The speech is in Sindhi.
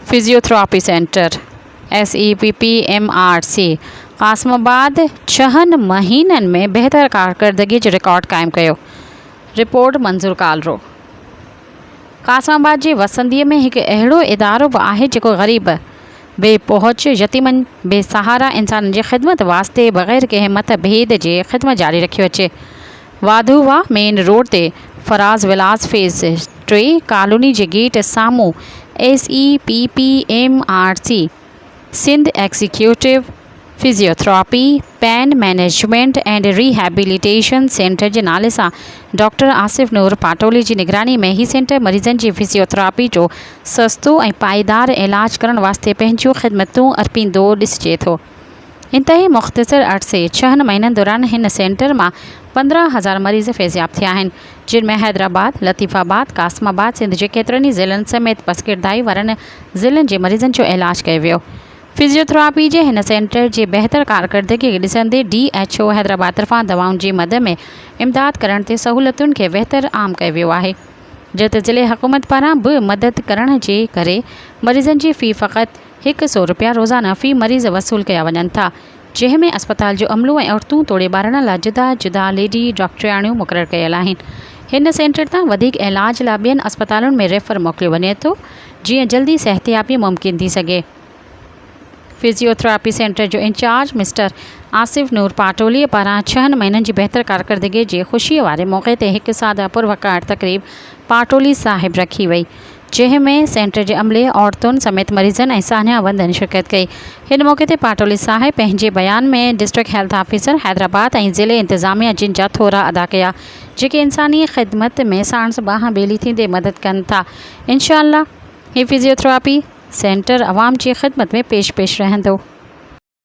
Physiotherapy centre, S E P P M R C, Qasimabad ڇهن مهينن ۾ بهتر ڪارڪردگي جو رڪارڊ قائم ڪيو، رپورٽ منظور ڪالرو. قاسم آباد جي وسنديء ۾ هڪ اهڙو ادارو به آهي جيڪو غريب، بي پهچ، يتيمن، بي سهارا انسانن جي خدمت واسطي بغير ڪنهن مت ڀيد جي خدمت جاري رکيو اچي. واڌو واهه مين روڊ تي فراز ولاس فيز ٽي ڪالوني جي گيٽ سامهون S E P P M R C, Sindh executive physiotherapy, pain management and rehabilitation centre جي نالي سان ڊاڪٽر آصف نور پاٽولي جي نگراني ۾ هي سينٽر مريضن جي فزيوٿراپي جو سستو ۽ پائيدار علاج ڪرڻ واسطي پنهنجون خدمتون ارپيندو ڏسجي ٿو. انتهائي مختصر عرصي ڇهن مهينن دوران هن سينٽر مان 15 هزار مريض فيضياب ٿيا آهن جن ۾ حيدرآباد، لطيف آباد، قاسم آباد سنڌ جي ڪيترن ئي ضلعن سميت پسگردائي وارن ضلعن جي مريضن جو علاج ڪيو ويو. فزيوٿراپي جي هن سينٽر جي بهتر ڪارڪردگي کي ڏسندي ڊي ايڇ او حيدرآباد طرفان دوائن جي مد ۾ امداد ڪرڻ تي سهولتن کي بهتر عام ڪيو ويو آهي جڏهن ته ضلعي حڪومت پاران به مدد ڪرڻ جي ڪري مريضن جي في فقط هڪ سئو رپيا روزانه في مريض وصول ڪيا وڃن ٿا جنهن ۾ اسپتال جو عملو ۽ عورتون توڙي ٻارڙن لاء جدا جدا ليڊي ڊاڪٽرياڻيون مقرر ڪيل آهن. هن سينٽر تان وڌيڪ علاج لاء ٻين اسپتالن ۾ ريفر موڪليو وڃي ٿو جيئن جلدي صحتيابي ممڪن ٿي سگهي. فزيوٿراپي سينٽر جو انچارج مسٽر آصف نور پاٽولي پاران ڇهن مهينن جي بهتر ڪارڪردگي جي خوشي واري موقعي تي هڪ ساده پروقار تقريب پاٽولي صاحب رکي وئي. جنهن ۾ سينٽر جي عملي، عورتن سميت مريضن ۽ ساڃاهه وندن شرڪت ڪئي. هن موقعي تي پاٽولي صاحب پنهنجي بيان ۾ ڊسٽرڪٽ هيلٿ آفيسر حيدرآباد ۽ ضلعي انتظاميا جن جا ٿورا ادا ڪيا جيڪي انساني خدمت ۾ ساڻس ٻانهن ٻيلي ٿيندي مدد ڪن ٿا انشاء الله هي فزيوٿراپي سينٽر عوام جي خدمت ۾ پيش پيش رهندو.